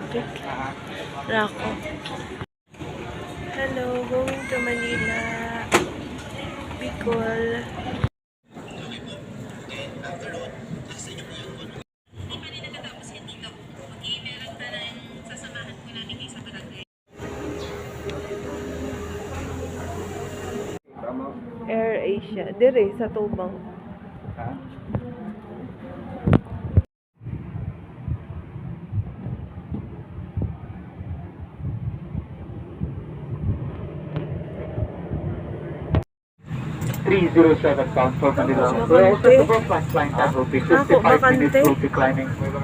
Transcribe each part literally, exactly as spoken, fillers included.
Rako. Hello, going to Manila. Bicol. Air Asia, dire sa Tubang. Three zero seven bound for Manila. Ako, makante. Welcome to Bangkok Flight Time. Will be Ako, fifty-five minutes makante. Will be climbing. Wala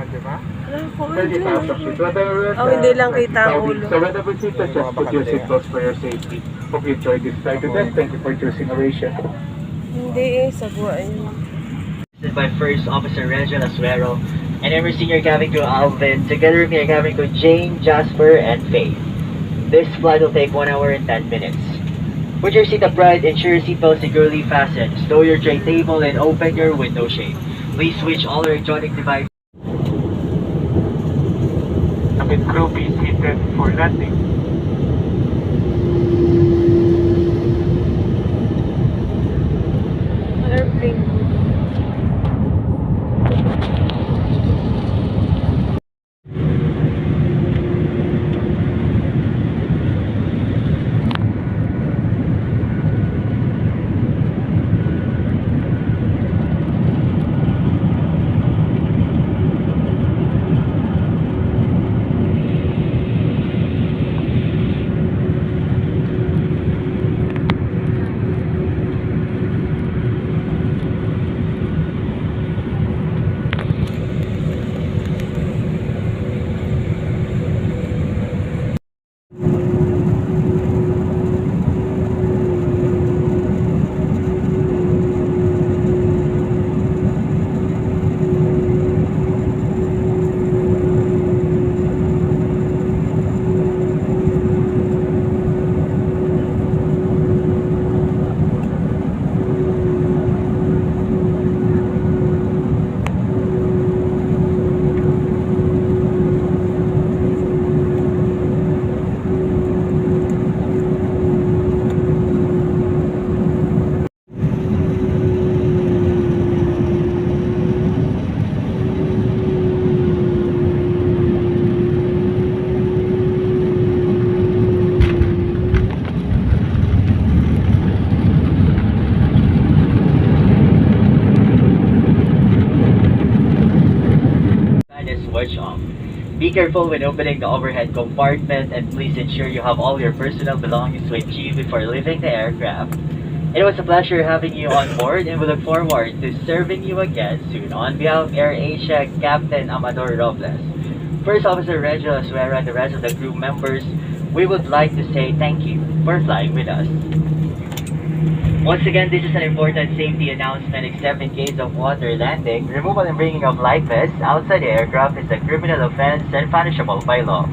ko, Thirty thousand feet. Whether you're Oh, hindi lang kita ang ulo. So whether we sit, just put your seatbelts for your safety. Hope you enjoyed this flight today. Thank you for choosing Air Asia. Hindi eh, sa buhay. By First Officer Regil Asuero, and I'm your senior cabin crew, Alvin. Together with me, our cabin crew, Jane, Jasper, and Faye. This flight will take one hour and ten minutes. Put your seat upright, ensure your seatbelt securely fastened, stow your tray table, and open your window shade. Please switch all electronic devices. Cabin crew, be seated for landing. Airplane. Fan is switched off. Be careful when opening the overhead compartment, and please ensure you have all your personal belongings with you before leaving the aircraft. It was a pleasure having you on board, and we look forward to serving you again soon. On behalf of Air Asia, Captain Amador Robles, First Officer Regil Asuero, and the rest of the crew members, we would like to say thank you for flying with us. Once again, this is an important safety announcement, except in case of water landing. Removal and bringing of life vests outside the aircraft is a criminal offense and punishable by law.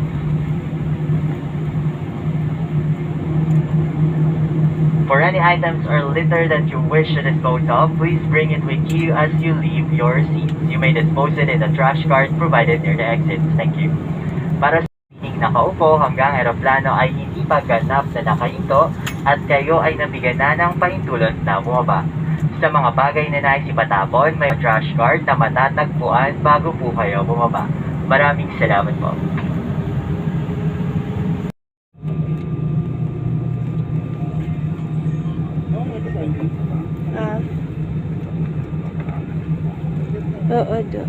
For any items or litter that you wish to dispose of, please bring it with you as you leave your seats. You may dispose it in the trash cart provided near the exits. Thank you. Para sa nakaupo hanggang eroplano ay hindi pa ganap na nakahinto at kayo ay nabigyan na ng pahintulot na bumaba. Sa mga bagay na nais ipatapon, may trash cart na matatagpuan bago po kayo bumaba. Maraming salamat po. Ah. Oo, do.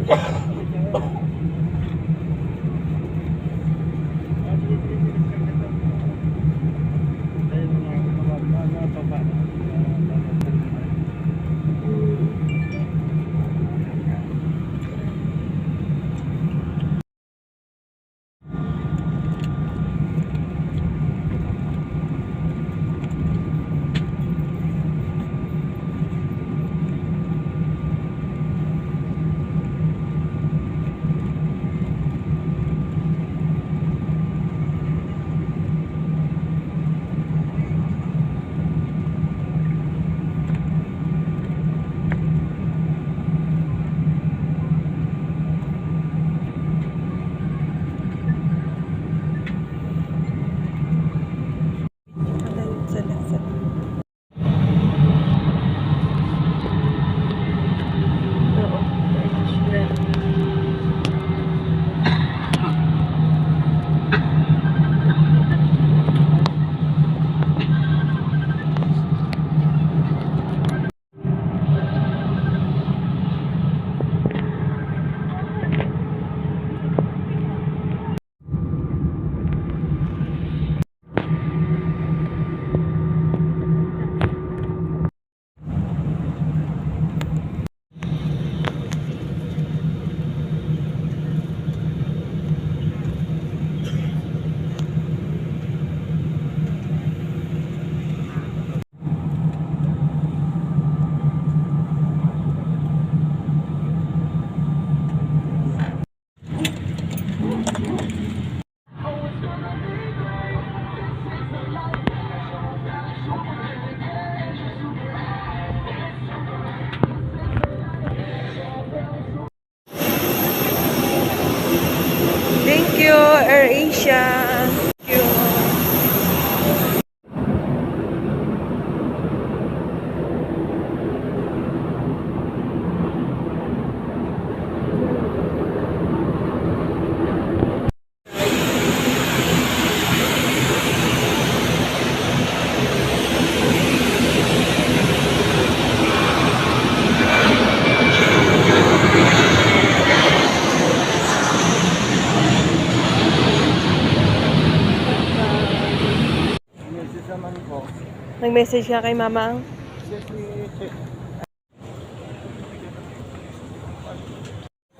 Message ka kay mama.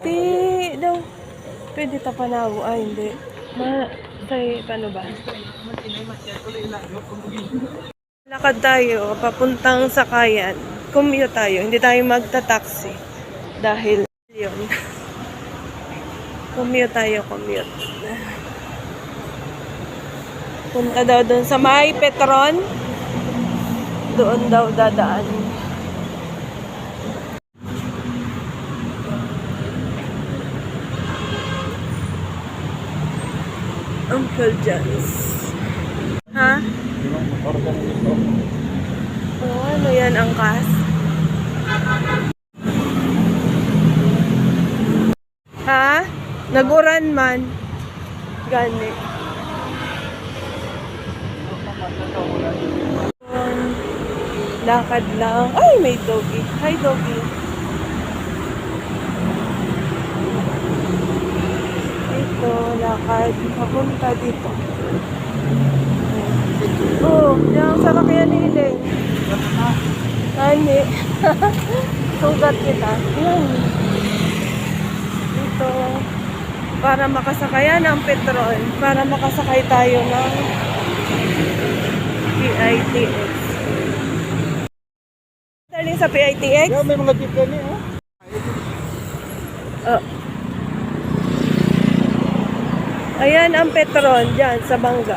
Ti daw. Pwede ta panago. Ay, hindi. Ma, say, paano ba? Lakad tayo papuntang sakayan. Commute tayo. Hindi tayo magta-taxi. Dahil yun. Commute tayo, commute. Punta daw dun sa may Petron. Doon daw dadaan. Uncle John's. Ha? Oo, ano yan, angkas? Ha? Nag-uran man. Gani. Lakad lang. Ay, may doggy. Hi, doggy. Ito, lakad. Papunta dito. Oh, yung sarakyan ni Elaine. Ani. Sugat kita. Yan. Ito. Para makasakayan ang Petron. Para makasakay tayo ng P I T X. Darling, sa P I T X? Yeah, may mga jeep gani, oh. Oh. Ayan ang Petron dyan sa Banga.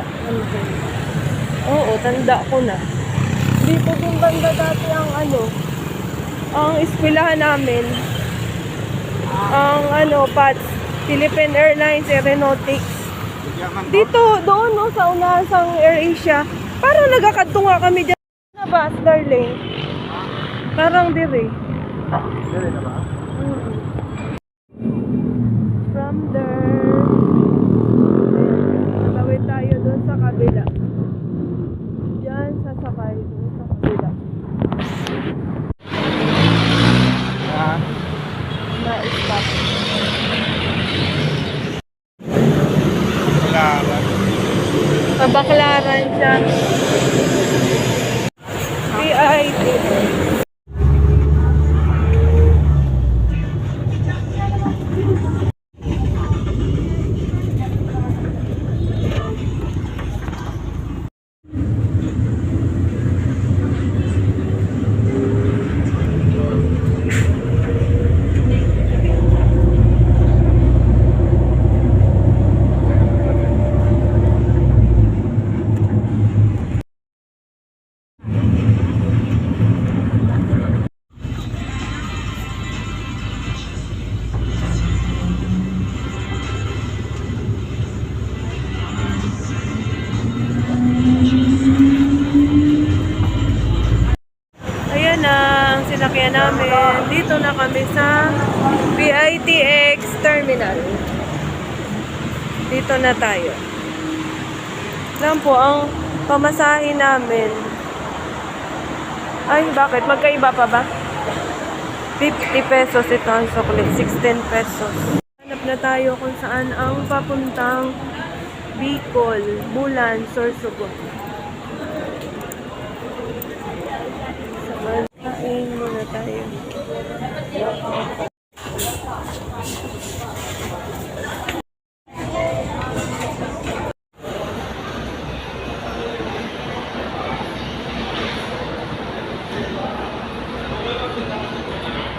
Oo, tanda ko na. Dito din banda dati ang ano, ang eskwelahan namin. Ang ano, PATS, Philippine Airlines Aeronautics. Dito, doon, no, sa unahan sang AirAsia. Parang nagakadto nga kami dyan. Na bus, darling? Parang diri. Diri na ba? Mm. From there, tawid tayo dun sa kabila. Diyan, sasakay dun sa kabila. Ah. Na-stop. Sa Baclaran siya. P I T. Ayan na ang sinakyan namin. Dito na kami sa P I T X terminal. Dito na tayo. Lang po ang pamasahe namin. Ay, bakit? Magkaiba pa ba? Fifty pesos ito ang sukli. Sixteen pesos. Hanap na tayo kung saan ang papuntang Bicol, Bulan, Sorsogon. Kain muna tayo.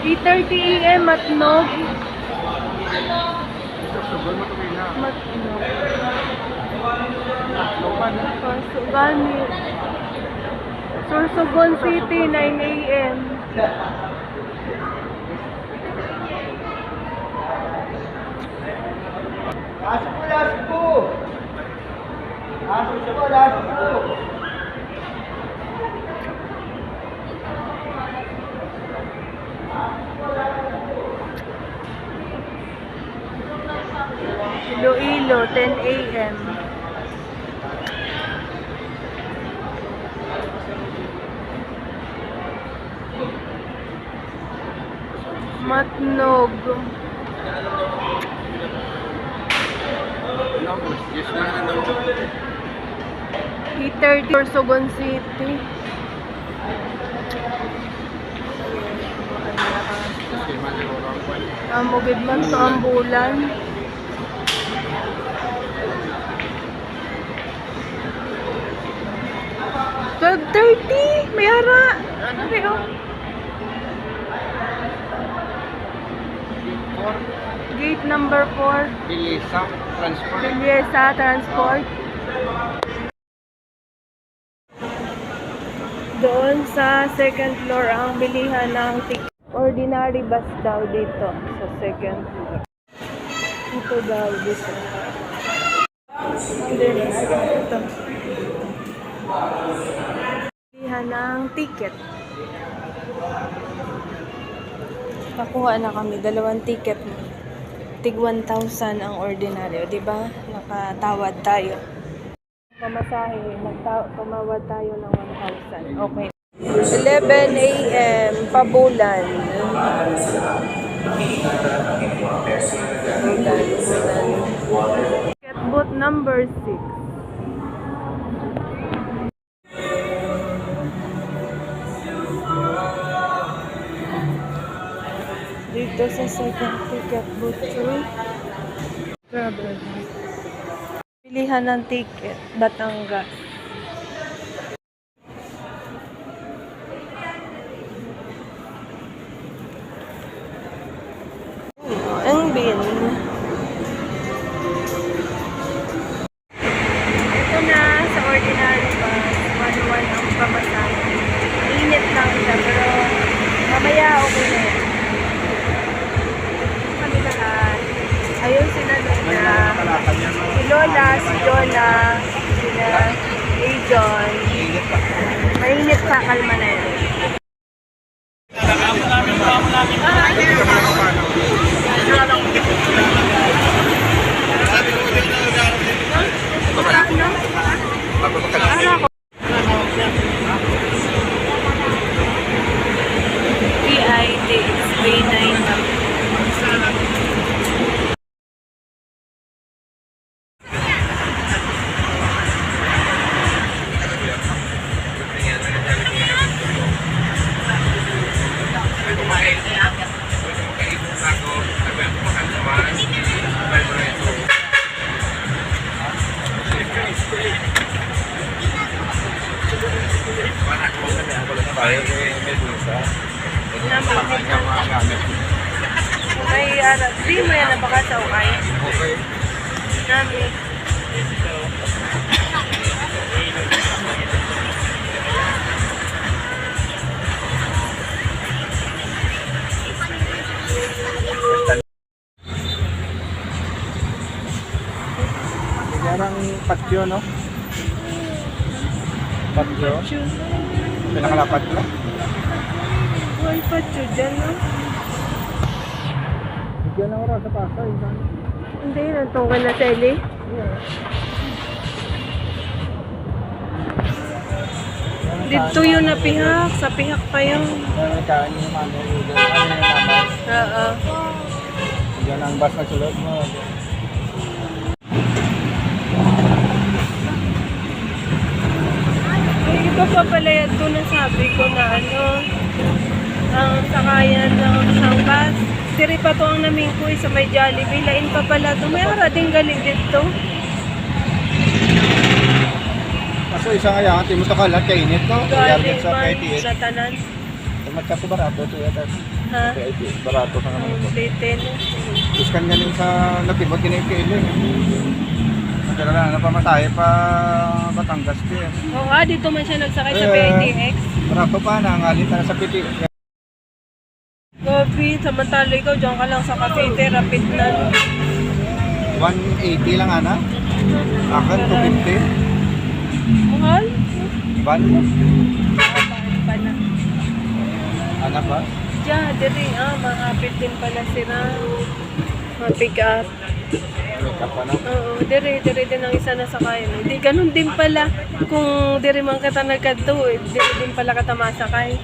Eight thirty A M, Matnog. Matnog. Sorsogon. Sorsogon City, nine A M. Aso po, aso po. Aso po, aso po. Iloilo, ten A M. Matnog. Eight thirty, Sorsogon City. Amo gid man to ang bulan. Twelve thirty, may ara. Ano ba yun? Gate number four. Bilisa Transport. Bilisa Transport. Doon sa second floor ang bilihan ng ticket. Ordinary bus daw dito sa second floor. Ito daw dito. Ito. Bilihan ng ticket. Kakuha na kami, dalawang ticket. Tig one thousand ang ordinaryo, di ba? Nakatawad tayo. Pamasahe, nagta-, tumawad tayo ng one thousand. Okay. Eleven a m, Pabulan. Ticket booth number six. Dito sa second ticket booth, three. Grabe. Bilihan ng ticket, Batangas. Ang bin. Ito na sa ordinary bus, one one ang pamasahe. Mainit lang siya, pero mamaya okay na yan. Kami lahat. Ayun sila Lola. Si Lola, si Lola, sila John. Mainit pa, kalma na yan. P I T X B nine. May ara, di mo yan nabaka sa ukay. Nami. Yan ang patio, no? Patio. Patio. Pinakalapad na. May patio dyan, no? Bigyan ng oras sa Pasay, saan? Hindi, nagtungkol na sa Eli. Dito yun na pihak, sa pihak pa yun. Ano ka, ano yung mama? Ano yung mama? Oo. Diyan ang bus na sulod mo. Ay, iba pa pala yan to, nasabi ko na ano, ang sakayan ng isang bus. Diri pa to ang namingkoy sa may Jollibee. Lain pa pala to. May ara din galing dito. Kaso isa nga yan, timo sa kalat, kainit, no? Galing Yarnit sa man K T S. Sa tanan. Tumat ka sa barato, ito yata. Ha? K T S, barato ka naman Ang ito. Detail. Iskan galing sa natibot, yun yung kailo, eh. Ang dala na, napamasahe pa Batangas, eh. Oo, ah, dito man siya nagsakay sa Eh, P I T X. Barato pa, nangalit na sa P T X. Grabe, samantala ikaw, diyan ka lang sa Cavite, rapid na, no? One eighty lang, ana? Akin, two fifty. Mahal? Van? Mahal pa na. Ana ba? Diyan, diri, ah, mga fifteen pala sila. Mga pick up. Pick up, ano? Oo, diri, diri din ang isa na sakayan. Hindi, ganun din pala. Kung diri man kita nagkadto, eh, diri din pala kita masakay.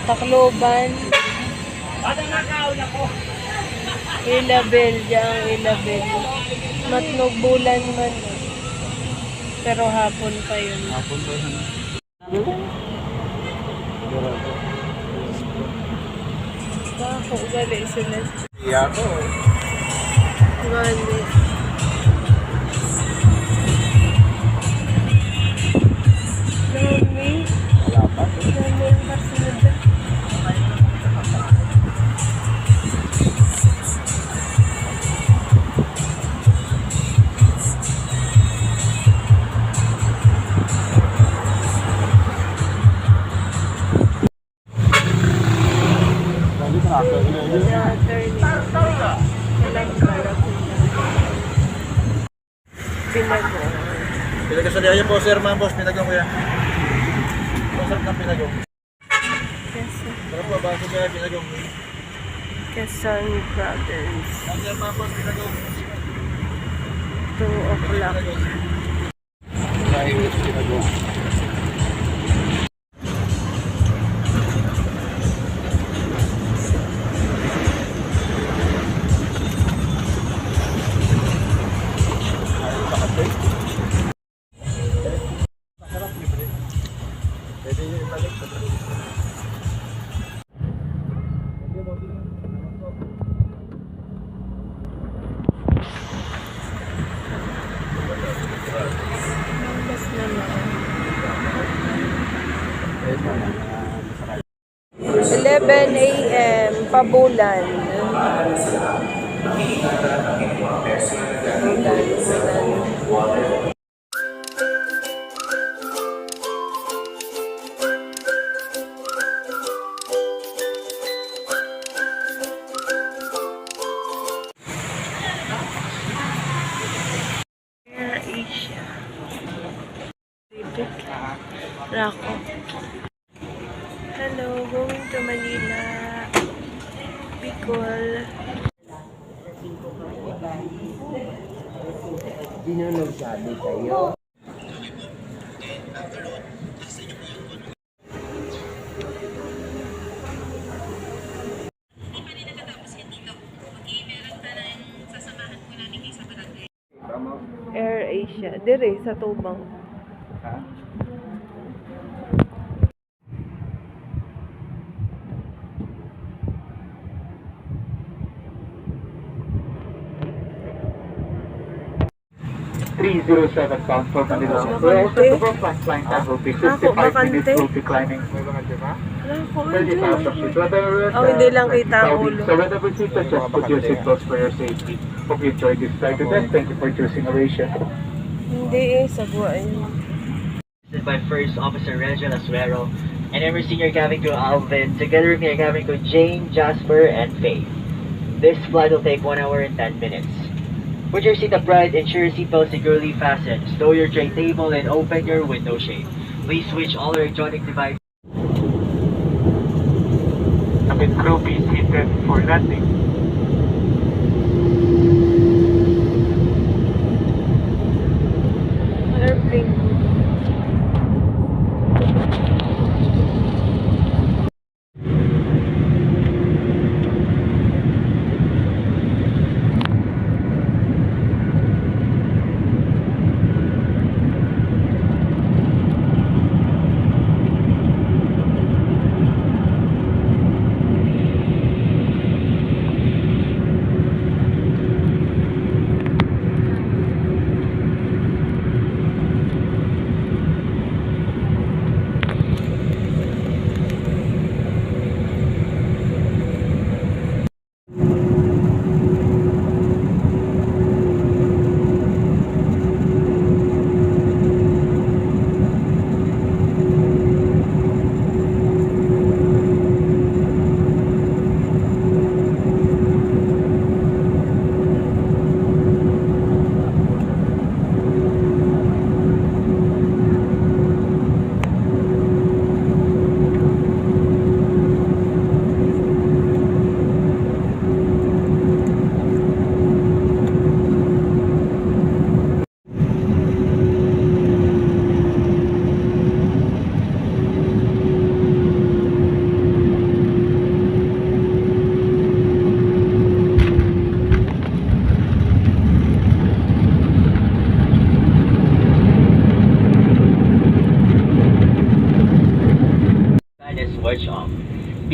Tacloban. Ilabel, dyan ang Ilabel. Matnog bulan man. Pero hapon pa yun. Hapon pa yun. Ako, gali sila. Iya ko. Gani. Dami. Wala pa. Dami ang kasunod. Pinago. Pinago sa diya po, sir, ma'am, boss, pinago, kuya. Boss, sir, ng pinago. Yes, sir. Tara po, bago kaya pinago. Quezon Province. Ma'am, sir, ma'am, boss, pinago. Two o'clock. Eleven a m, Pabulan. Air Asia. Pacific. Rako. Hello, going to Manila. Bicol. Sino nagsabi sa'yo? Air Asia, dire sa tubang. Three zero seven bound for Manila. We're also to the front line that will be fifty-five minutes, will be climbing. Wala ko, hindi. Oh, hindi lang kita ang ulo. So whenever seated, just put your seatbelts for your safety. Hope you enjoy this flight today. Thank you for choosing Air Asia. Hindi eh, sagwa yun. By First Officer Regil Asuero, and I'm your senior cabin crew, Alvin. Together with me are cabin crew Jane, Jasper, and Faye. This flight will take one hour and ten minutes. Put your seat upright, ensure your seatbelt securely fastened, stow your tray table, and open your window shade. Please switch all electronic devices. Cabin crew, be seated for landing. Airplane.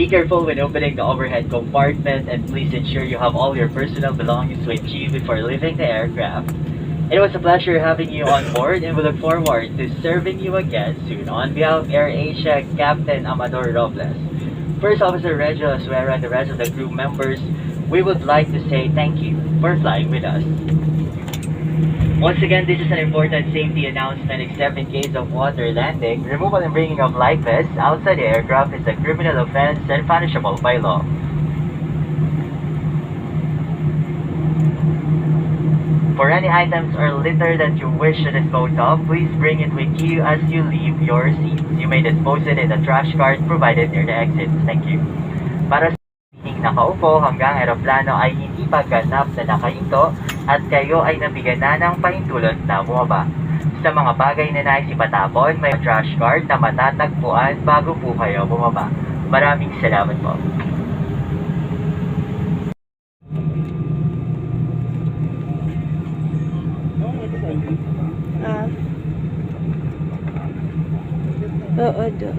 Careful when opening the overhead compartment, and please ensure you have all your personal belongings with you before leaving the aircraft. It was a pleasure having you on board, and we look forward to serving you again soon. On behalf of AirAsia, Captain Amador Robles, First Officer Regio Asuera, and the rest of the crew members, we would like to say thank you for flying with us. Once again, this is an important safety announcement, except in case of water landing. Removal and bringing of life vests outside the aircraft is a criminal offense and punishable by law. For any items or litter that you wish to dispose of, please bring it with you as you leave your seats. You may dispose it in the trash cart provided near the exits. Thank you. Para sa ining nakaupo hanggang eroplano ay hindi pa ganap na nakahinto at kayo ay nabigyan na ng pahintulot na bumaba. Sa mga bagay na nais ipatapon, may trash cart na matatagpuan bago po kayo bumaba. Maraming salamat po. Ah. Oo, do.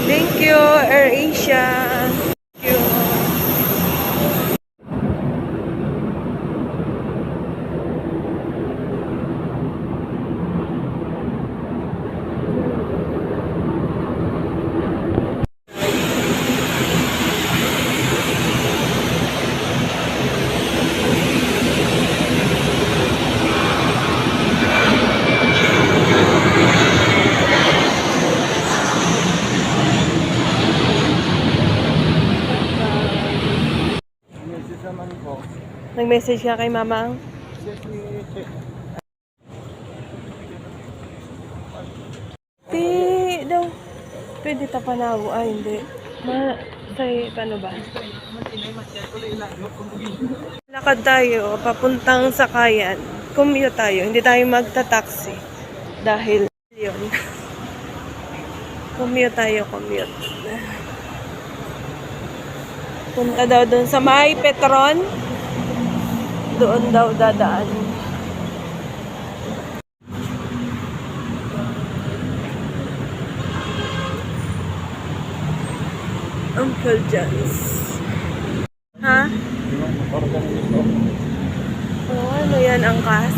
Thank you, AirAsia. Thank you. Message naman ko. Nag-message ka kay mama? Message ni Che. Ti daw. Pwede ta panawo. Ay, hindi. Ma, say, paano ba? Lakad tayo papuntang Sakayan. Commute tayo. Hindi tayo magta-taxi. Dahil yun. Commute tayo, commute. Punta daw dun sa may Petron. Doon daw dadaan. Uncle John's. Ha? Order ng gusto. Oh, ano yan, angkas?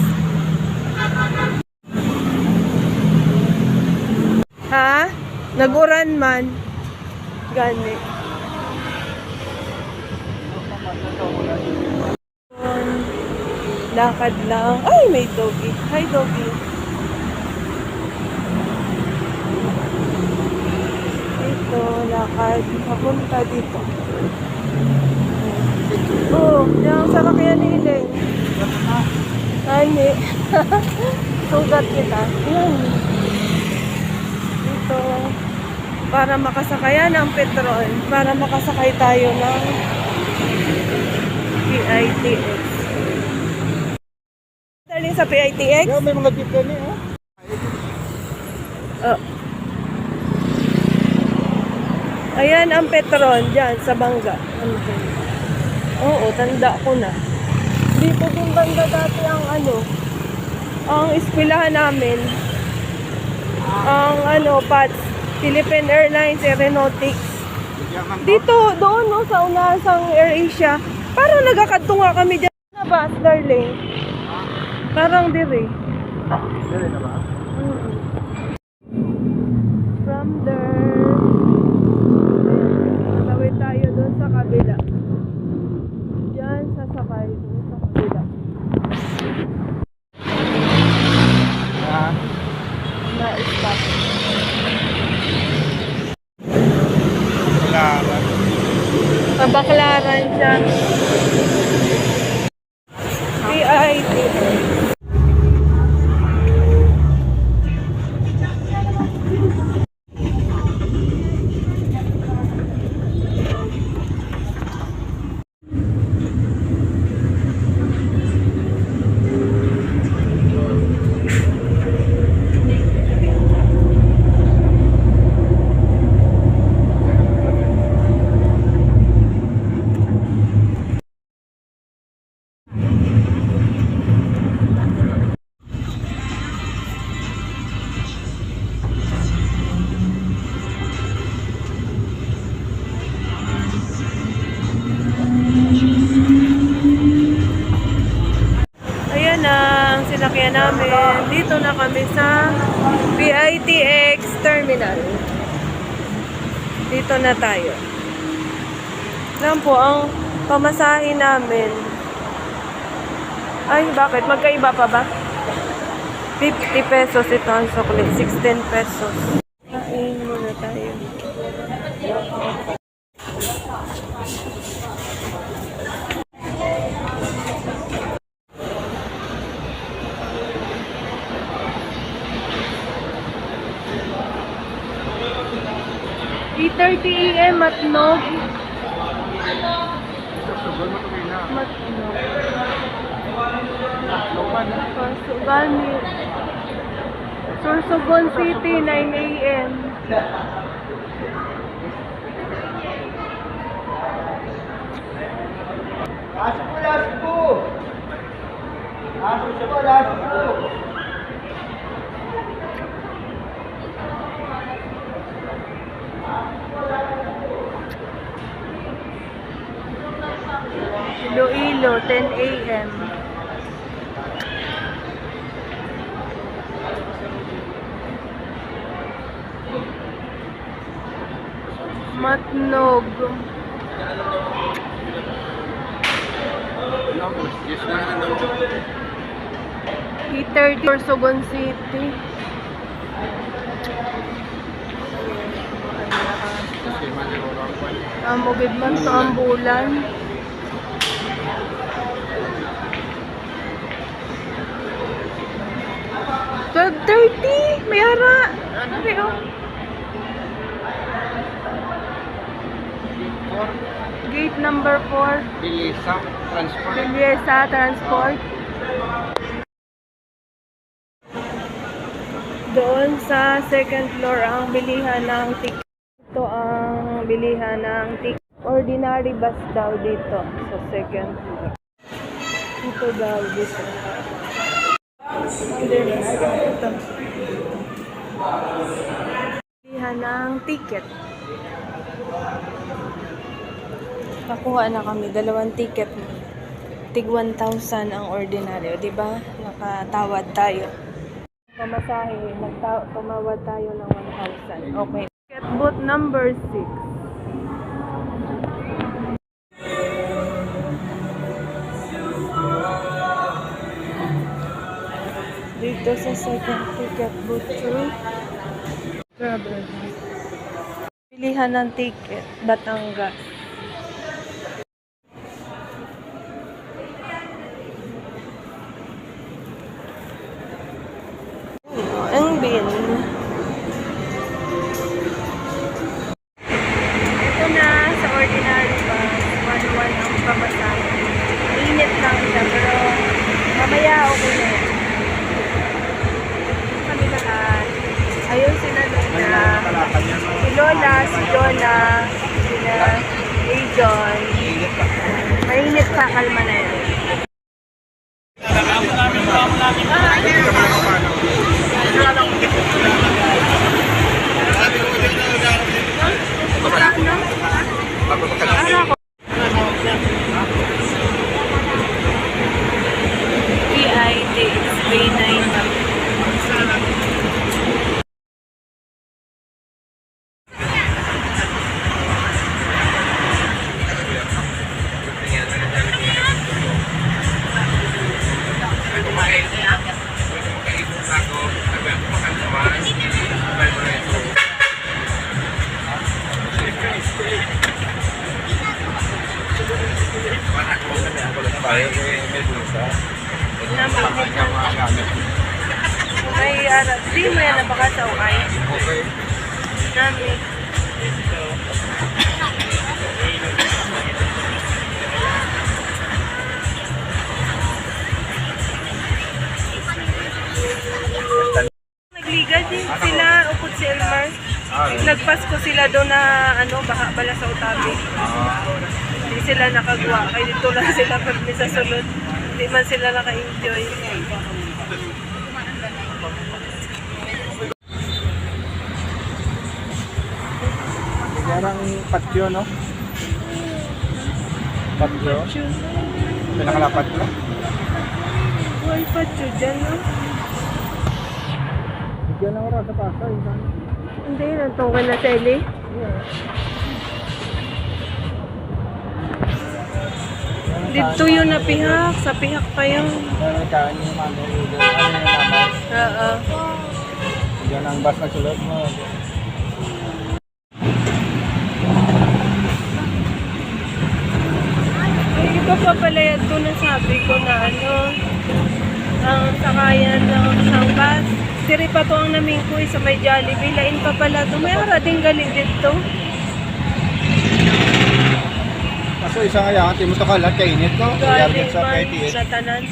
Ha? Nag-uran man. Gani. Lakad lang. Ay, may doggy. Hi, doggy. So, lakad papunta dito. Oh, yung sasakyan ni Ileng. Ani. Sugat kita. Yan. Dito. Para makasakayan ang Petron. Para makasakay tayo ng P I T X. Darling, sa P I T X? Yeah, may mga jeep gani, oh. Oh. Ayan ang Petron dyan sa Banga. Ano to? Oo, tanda ko na. Dito din banda dati ang ano, ang eskwelahan namin. Ang ano, pats, Philippine Airlines Aeronautics. Dito, doon, no, sa unahan sang AirAsia. Parang nagakadto nga kami dyan. Na bus, darling? Parang diri. Diri na ba? Mm. From there, tawid tayo doon sa kabila. Yan, sasakay doon sa kabila. Ah. Na-stop. Wala, wala. Pabaklaran siya. P I T. Ayan na ang sinakyan namin. Dito na kami sa P I T X terminal. Dito na tayo. Lang po ang pamasahe namin. Ay, bakit? Magkaiba pa ba? Fifty pesos ito ang sukli. Sixteen pesos. Kain muna tayo. Eight thirty A M, Matnog. Matnog. Sorsogon City, nine A M. Aso po, aso po. Aso po, aso po. Iloilo, ten A M. Matnog. Eight thirty, Sorsogon City. Amo gid man to ang bulan. Twelve thirty, may ara. Ano, oh? Four. Gate number four. Bilisa Transport. Bilisa Transport. Doon sa second floor ang bilihan ng ticket. Ito ang bilihan ng ticket. Ordinary bus daw dito sa second floor. Ito daw dito. Ito. Bilihan ng ticket. Nakuha na kami, dalawang ticket. Tig one thousand ang ordinaryo, di ba? Nakatawad tayo. Pamasahe, nagta-, tumawad tayo ng one thousand. Okay. Ticket booth number six. Dito sa second ticket booth two. Grabe. Bilihan ng ticket, Batangas. Ang bin. Ito na sa ordinary bus, one oh one ang pamasahe. Init lang siya, pero mamaya okay na yan. Kami lahat. Ayun sila Lola. Si Lola, si Jonah, sila John. Mainit pa, kalma na yan. P I T X Bay nine. May ara, di mo yan nabaka sa ukay. Nami. Nagligad eh. Sila, upod si Elmar. Ah, really? Nagpasko sila doon na, ano, baha bala sa Otabe. Ah. Hindi sila nakagwa. Kaya dito lang sila permi sa sulod. Hindi man sila naka-enjoy. Parang patio, no? Patio. Patio. Pinakala patio. Why patio dyan, no? Diyan lang oras sa Pasay, saan? Hindi, nantong ka na sa Eli. Dito yun na pihak, sa pihak pa yun. Pero ikaw, ano yung mama? Ano yung mama? Oo. Diyan ang bus na sulod mo. Ay, iba pa pala yan to, nasabi ko na ano, ang sakayan ng isang bus. Diri pa to ang namingkoy sa may Jollibee. Lain pa pala to. May ara din gali dito. Kaso isa nga yan, di mo to kalat, kainit to. Kaya Jollibee sa man, K T X. Sa tanan.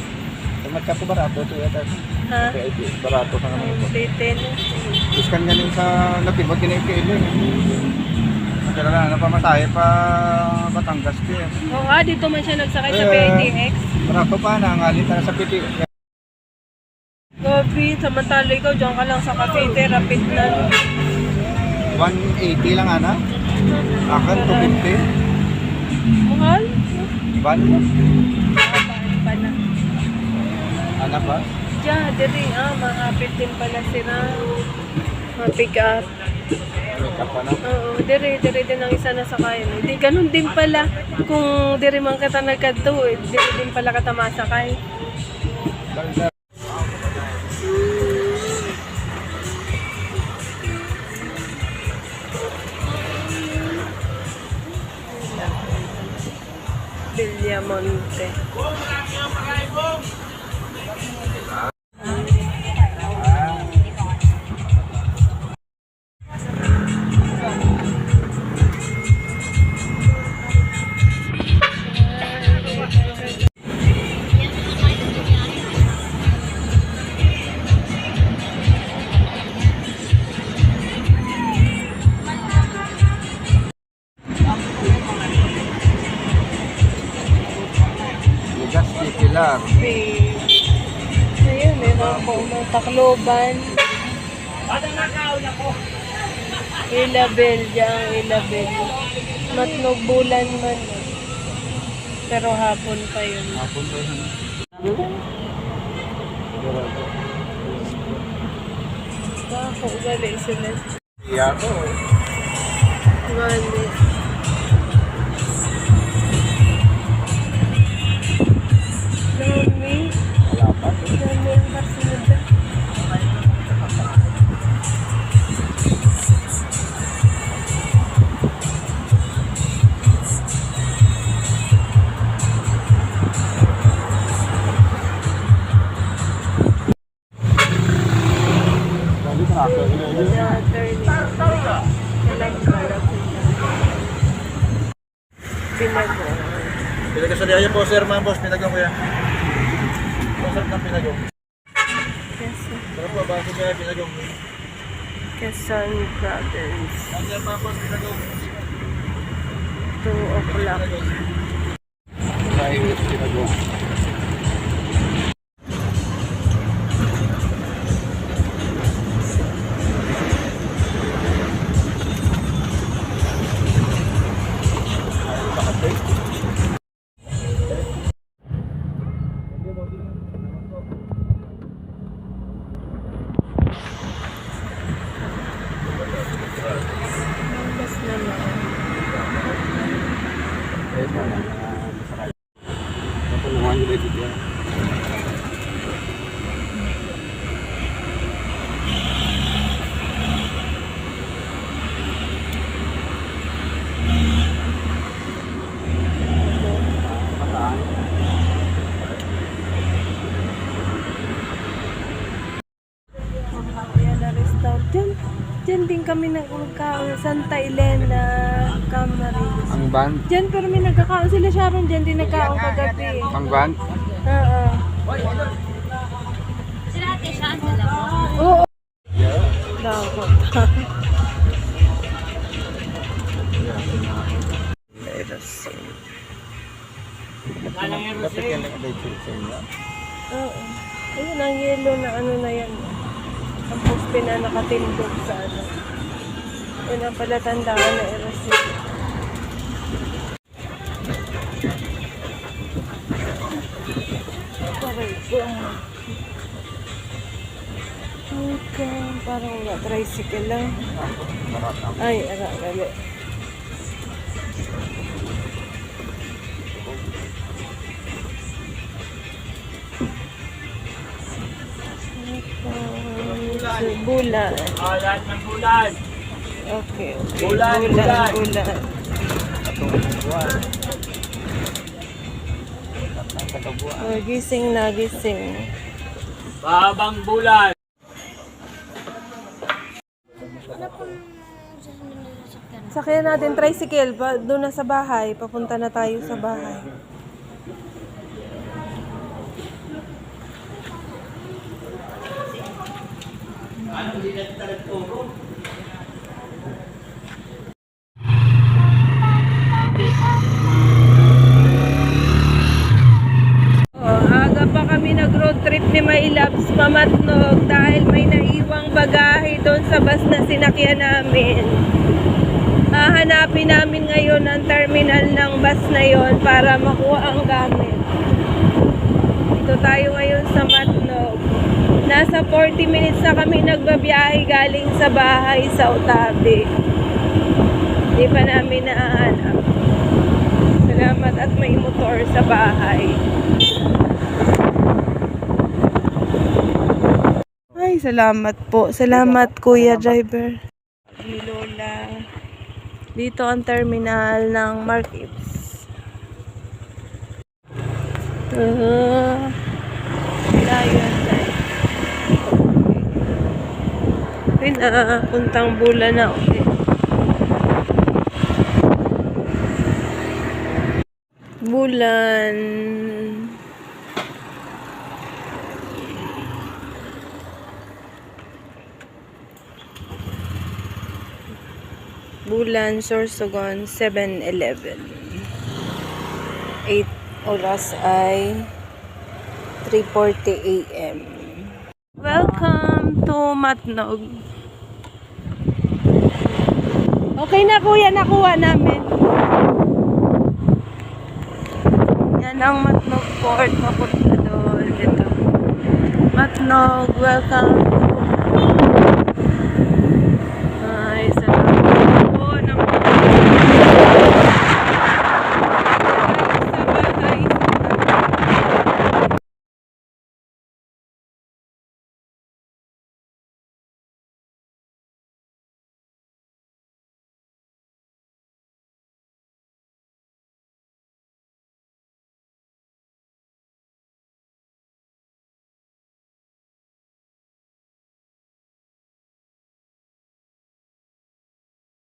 Tumat ka po barato to yata. Ha? K T X, barato ka naman Ang po. Detail. Iskan galing sa natibot din yung K L eh. Madala na, ano pa, masahe pa Batangas din. Oo, ah, dito man siya nagsakay sa Eh, P I T X. Barato pa, nangalit na sa P T X. Grabe, samantala ikaw, diyan ka lang sa Cavite, rapid na, no? One eighty lang, ana? Akin, two fifty. Mahal? Van? Van na. Ana ba? Diyan, diri, ah, mga fifteen pala sila. Mga pick up. Pick up, ano? Oo, diri, diri din ang isa na sakayan. Di ganun din pala. Kung diri man kita nagkadto, eh, diri din pala kita masakay. Villamonte. Legazpi, Pilar. Ayun, meron po ng Tacloban. Ilabel, diyang Ilabel. Matnog bulan man. Pero hapon pa yun. Hapon pa yun. Ako, gali sila. Iya ko. Gani. Dami. Wala pa. Dami ang basura. Pinago. Pinago sa liya po, sir, mga boss. Pinago, kuya. Masarap ng pinago. Yes, sir. Sarap po, baso kaya pinago. Quezon Province. Ang sir, mga boss, pinago. Two o'clock. Pinago. Pinago. Tapos naman. Napunuan nila dito. Ayan na restaurant. Diyan, diyan din kami nag-, nagkaon. Santa Elena, Camarines. Ang van? Diyan, pero may nagkakaon sila, Sharon. Diyan din nagkaon kagabi. Ang van? Oo. Oo. Dapat. Meron sin. Ba't ka nag-update sa inyo? Oo. Ayun, ang yellow na ano na yan. Ang poste na nakatindog sa ano. Yun ang palatandaan na erosion. Aray ko. Okay, parang wala, tricycle lang. Ay, ara, gali. Okay, so, bulan. Ah, lahat ng bulan. Okay, okay. Bulan, bulan, bulan. Bulan. Oh, gising na, gising. Mahabang bulan. Sakyan natin tricycle pa, doon na sa bahay. Papunta na tayo sa bahay. Oh, aga pa kami nag-road trip ni My Loves pa Matnog dahil may naiwang bagahe doon sa bus na sinakyan namin. Hahanapin namin ngayon ang terminal ng bus na yon para makuha ang gamit. Dito tayo ngayon sa Matnog. Nasa forty minutes na kami nagbabiyahe galing sa bahay sa Otabe. Di pa namin nahanap. Salamat at may motor sa bahay. Ay, salamat po. Salamat, Kuya Driver. Ni Lola. Dito ang terminal ng Mark Ives. Ah, layo yan, guys. Yun, ah, puntang Bulan na ulit. Bulan. Bulan, Sorsogon, Seven Eleven. Eight, oras ay three forty A M. Welcome to Matnog. Okay na, kuya, nakuha namin. Yan ang Matnog Port, papunta doon. Ito. Matnog, welcome